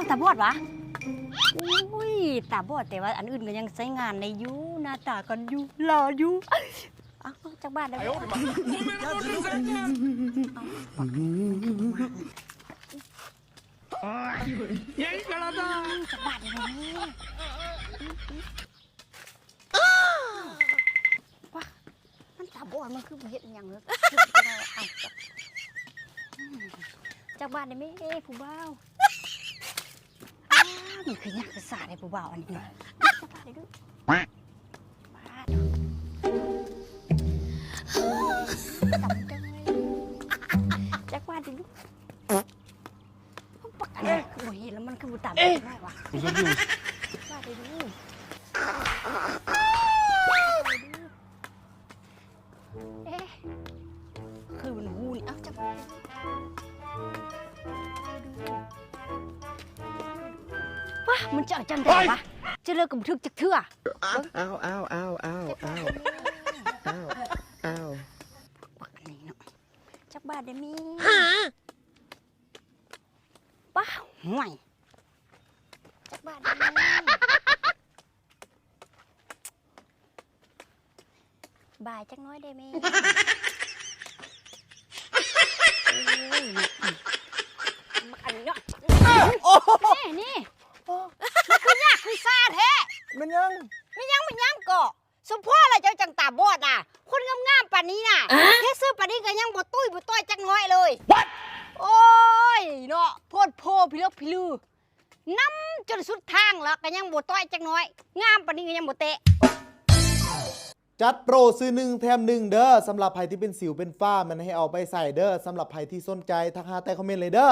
ຕາບອດຫວາ? ໂອ້ຍ ຕາບອດ ແຕ່ວ່າອັນອື່ນກໍຍັງໃຊ້ງານໄດ້ຢູ່ ໜ້າຕາກໍຢູ່ ຫຼໍ່ຢູ່. ເອົາ ຈັກບາດໄດ້ບໍ່? ຈັກບາດໄດ້ບໍ່? ວ້າ ມັນຕາບອດ ມັນຄືບໍ່ເຮັດອີ່ຫຍັງເລີຍ. ຈັກບາດໄດ້ແມ່ ຜູ້ບ່າວ? ອ້າ ມັນຄືຍາກຄືຊາໄດ໋ຜູ້ບ່າວອັນນີ້. ຈັກບາດໄດ້ດູ ບາດ ຈັກບາດໄດ້ດູ. ບັກອັນນີ້ຄືບໍ່ເຫັນແລ້ວ ມັນຄືບໍ່ຕາມ ເອະ ມາວະ? ວ່າໄດ້ດູ ເອະ ຄືມັນຮູ້ນີ້. ເອົ້າ ຈັກ ວ້າ ມັນຈະເອົາຈັ່ງໃດວະ? ຈະເລີກກໍບໍ່ຖືກຈັກເທື່ອ. ອ້າວ ອ້າວ ອ້າວ ອ້າວ ອ້າວ ອ້າວ ອ້າວ ອ້າວ ບັກອັນນີ້ເນາະ. ຈັກບາດໄດ້ແມ່? ປ້າ ຫ່ວຍ ຈັກບາດນີ້? ບາຍຈັກໜ້ອຍໄດ້ແມ່? ໂອ້ຍ ບັກອັນນີ້ເນາະ. ໂອ້ ນີ້ ນີ້ ໂອ້ ມັນຄືຍາກຄືຊາແທ້. ແມ່ນຫຍັງ? ແມ່ນຫຍັງ ແມ່ນຫຍັງເກາະ? ສົມພໍລະເຈົ້າຈັ່ງຕາບອດນະ ຄົນງາມໆປານນີ້ນະ ເຮັດຊື່ປານນີ້ກໍຍັງບໍ່ຕຸ້ຍບໍ່ຕ້ອຍຈັກໜ້ອຍເລີຍ. ໂອ້ຍເນາະ ໂພດໂພພິລຶກພິລື ນຳຈົນສຸດທາງລະກໍຍັງບໍ່ຕ້ອຍຈັກໜ້ອຍ ງາມປານນີ້ກໍຍັງບໍ່ແຕະ. ຈັດໂປຣຊື້ໜຶ່ງແຖມໜຶ່ງເດີ ສຳລັບໃຜທີ່ເປັນສິວເປັນຝ້າ ແມ່ນໃຫ້ເອົາໄປໃຊ້ເດີ. ສຳລັບໃຜທີ່ສົນໃຈ ທັກຫາໃຕ້ຄອມເມັນເລີຍເດີ.